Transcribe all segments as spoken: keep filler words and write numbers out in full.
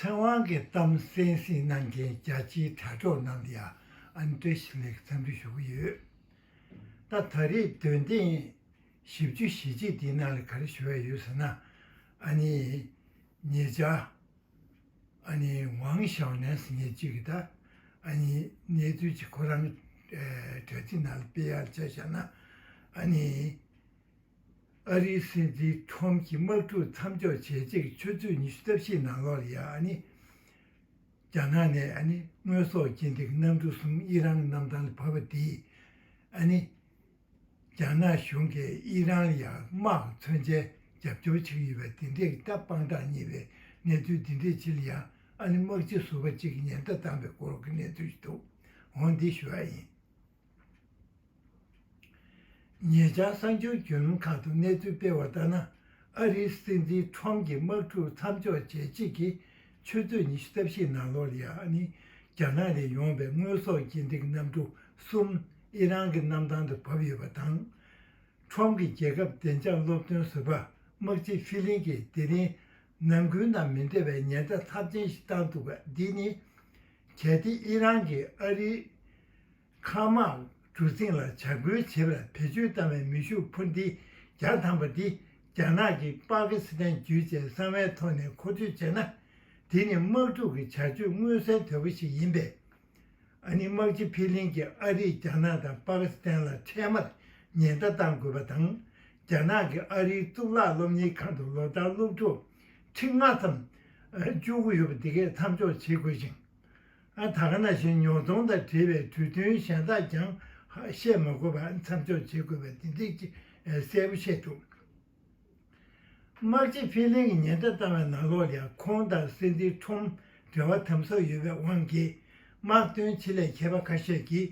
ཕྲེང་བའི་གཏམ་གསན་གཟིགས་གནང་མཁན་རྒྱ་ཆེའི་དྲ་གྲོགས་རྣམས་ལ་ཡང་ཨ་ནི་བཀྲ་ཤིས་བདེ་ལེགས་འཚམས་འདྲི་ཞུ་གི་ཡོད། ད་ད་རེས་འདོན་ཐེངས་བཞི་བཅུ་ཞེ་གཅིག་འདིའི་ནང་ལ་ག་རེ་ཞུ་ཡ་ཡོད་ཟེར་ན། ཨ་ནི་ཉེ་ཆར་ཨ་ནི་ཝང་ཞའོ་ནན་ཟེར་མཁན་གཅིག་གིས་ད་ཨ་ནི་གནས་ཚུལ་ཅིག་ཁོ་རང་ཨེ་དྲ་ཚིགས་ནང་ལ་སྤེལ་ཡག་བྱས་བཞག་ན། ཨ་ནི་ཨ་རིའི་སྲིད་འཛིན་ཁྲོམ་གྱི་དམག་འཁྲུག་མཚམས་འཇོག་བྱས་རྗེས་ཀྱི་ཆུ་ཚོད་ཉི་ཤུ་རྩ་བཞིའི་ནང་ལོགས་ལ་ཡ་ཨ་ནི་རྒྱ་ནག་ནས་ཨ་ནི་དངོས་ཟོག་སྐྱེལ་འདྲེན་གྱི་གནམ་གྲུ་གསུམ་ཨི་རན་གྱི་གནམ་ཐང་ལ་བབས་པ་དེས་ཨ་ནི་རྒྱ་ནག་གཞུང་གིས་ཨི་རན་ལ་ཡང་དམག་མཚོན་ཆའི་རྒྱབ་སྐྱོར་བྱེད་ཀྱི་ཡོད་པའི་དེ་འདྲའི་ད་དཔང་རྟགས་རྙེད་པའི་གནས་ཚུལ་འདི་འདྲའི་ཕྱི་ལ་ཡང་ཨ་ནི་དམག་སྤྱི་ཟུར་པ་གཅིག་གིས་ཉེན་བརྡ་བཏང་པའི་སྐོར་གྱི་གནས་ཚུལ་ཞིག་འདུག་འོ་འདི་ཞུ་ཡ་ཡིན། ཉེ་ཆར་གསར་འགྱུར་བརྒྱུད་ལམ་ཁག་ཏུ་གནས་ཚུལ་སྤེལ་བ་ལྟར་ན། ཨ་རིའི་སྲིད་འཛིན་ཁྲོམ་གྱི་དམག་འཁྲུག་མཚམས་འཇོག་བྱས་རྗེས་ཀྱི་ཆུ་ཚོད་ཉི་ཤུ་རྩ་བཞིའི་ནང་ལོགས་ལ་ཡ་ཨ་ནི་རྒྱ་ནག་ལས་ཡོང་བའི་དངོས་ཟོག་སྐྱེལ་འདྲེན་གྱི་གནམ་གྲུ་གསུམ་ཨི་རན་གྱི་གནམ་ཐང་དུ་བབས་ཡོད་པ་དང་། ཁྲོམ་གྱི་རྒྱལ་ཁབ་བདེ་འཇགས་སློབ་སྟོན་ཟུར་པ་དམག་སྤྱི་ཕི་ལིན་གྱིས་དེ་རིང་ནམ་རྒྱུན་དང་མི་འདྲ་བའི་ཉེན་བརྡ་ཚབས་ཆེན་ཞིག་བཏང་འདུག་པ་འདི་ནི། གལ་ཏེ་ཨི་རན་གྱིས་ཨ་རིའི་མཁའ་དམག་གྲུ་གཟིངས་ལ་བྱ་རྒོལ་བྱེད་པར་བེད་སྤྱོད་བཏང་བའི་མེ་ཤུགས་འཕུར་མདེལ་བརྒྱ་ཐམ་པ་འདི་རྒྱ་ནག་གིས་པ་ཀི་སི་ཐན་བརྒྱུད་བཅས་གསང་བའི་ཐོག་ནས་མཁོ་སྤྲོད་བྱས་ན། དེ་ནི་དམག་འཁྲུག་གི་བྱ་སྤྱོད་མངོན་གསལ་དོད་པོ་ཞིག་ཡིན་པས། ཨ་ནི་དམག་སྤྱི་ཕི་ལིན་གྱིས་ཨ་རིས་རྒྱ་ནག་དང་པ་ཀི་སི་ཐན་ལ་འཕྲལ་མར་ཉེན་བརྡ་བཏང་དགོས་པ་དང་། རྒྱ་ནག་གིས་ཨ་རིའི་གཙུག་ལག་སློབ་གཉེར་ཁང་དུ་ལོ་ལྟར་སློབ་ཕྲུག་ཁྲི་ལྔ་ཙམ་བཅུག་གི་ཡོད་པ་འདི་གས་མཚམས་འཇོག་བྱེད་དགོས་ཤིང་། ཨ་ད་ག་ནང་བཞིན་ཉོ་ཚོང་དང་འབྲེལ་བའི་གྲོས་མཐུན་གཞན་དག་ཀྱང་བཤད་མ་དགོས་པར་མཚམས་འཇོག་བྱེད་དགོས་པ་འདི་འདྲས་ཀྱི་གསལ་པོ་བཤད་འདུག་དམག་སྤྱི་ཕི་ལིན་གྱིས་ཉེན་བརྡ་བཏང་བའི་ནང་ལོགས་ལ་ཡང་ཁོང་དང་སྲིད་འཛིན་ཁྲོམ་འབྲེལ་བ་དམ་ཟབ་ཡོད་པའི་དབང་གིས། དམག་དོན་ཆེད་ལས་མཁས་པ་ཁ་ཤས་ཀྱིས་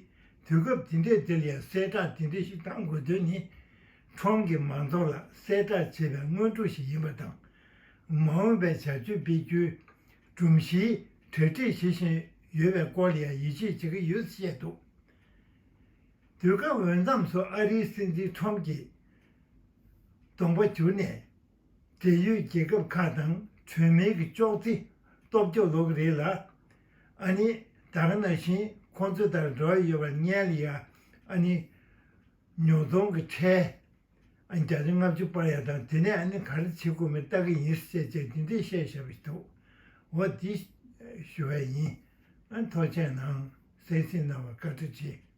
དུས་སྐབས་དེ་འདྲའི་འདི་ལ་ཡང་གསལ་བསྒྲགས་དེ་འདྲ་ཞིག་བཏང་དགོས་དོན་ནི། ཁྲོམ་གྱིས་མང་ཚོགས་ལ་གསལ་བསྒྲགས་བྱེད་པའི་སྔོན་འགྲོ་ཞིག་ཡིན་པ་དང་། མ་འོངས་པའི་བྱ་སྤྱོད་སྤེལ་རྒྱུའི་སྒྲོམ་གཞིའི་གྲ་སྒྲིག་བྱེད་བཞིན་ཡོད་པའི་སྐོར་ལ་ཡང་ཡིད་ཆེས་བྱེད་ཀྱི་ཡོད་ཅེས་བཤད་འདུག་དུས་སྐབས་འོས་འཚམས་སུ་ཨ་རིའི་སྲིད་འཛིན་ཁྲོམ་གྱིས་གདོང་པ་བསྒྱུར་ནས། འབྲེལ་ཡོད་རྒྱལ་ཁབ་ཁག་དང་གྲོས་མོལ་གྱི་ཅོག་ཙེ་གཏོར་རྒྱུ་ལོག་རེད་ལ། ཨ་ནི་ད་ག་ནང་བཞིན་ཁོང་ཚོ་དང་འབྲེལ་བ་ཡོད་པར་ངེས་ལ་ཡ་ཨ་ནི་ཉོ་ཚོང་གི་ཁྲལ་ཨ་ནི་བརྒྱ་ཆ་ལྔ་བཅུ་སྤར་ཡ་དང་དེ་ནས་ཨ་ནི་ག་རེ་བྱེད་དགོས་མིན་ལྟ་གི་ཡིན་ཟེར་བྱས་དེ་འདྲས་བཤད་བཞག་པ་ཞིག་འདུག་འོ་འདི་ཞུ་བ་ཡིན། ཨ་ཐུགས་རྗེ་གནང་། གསན་གཟིགས་གནང་བར་བཀའ་དྲིན་ཆེ།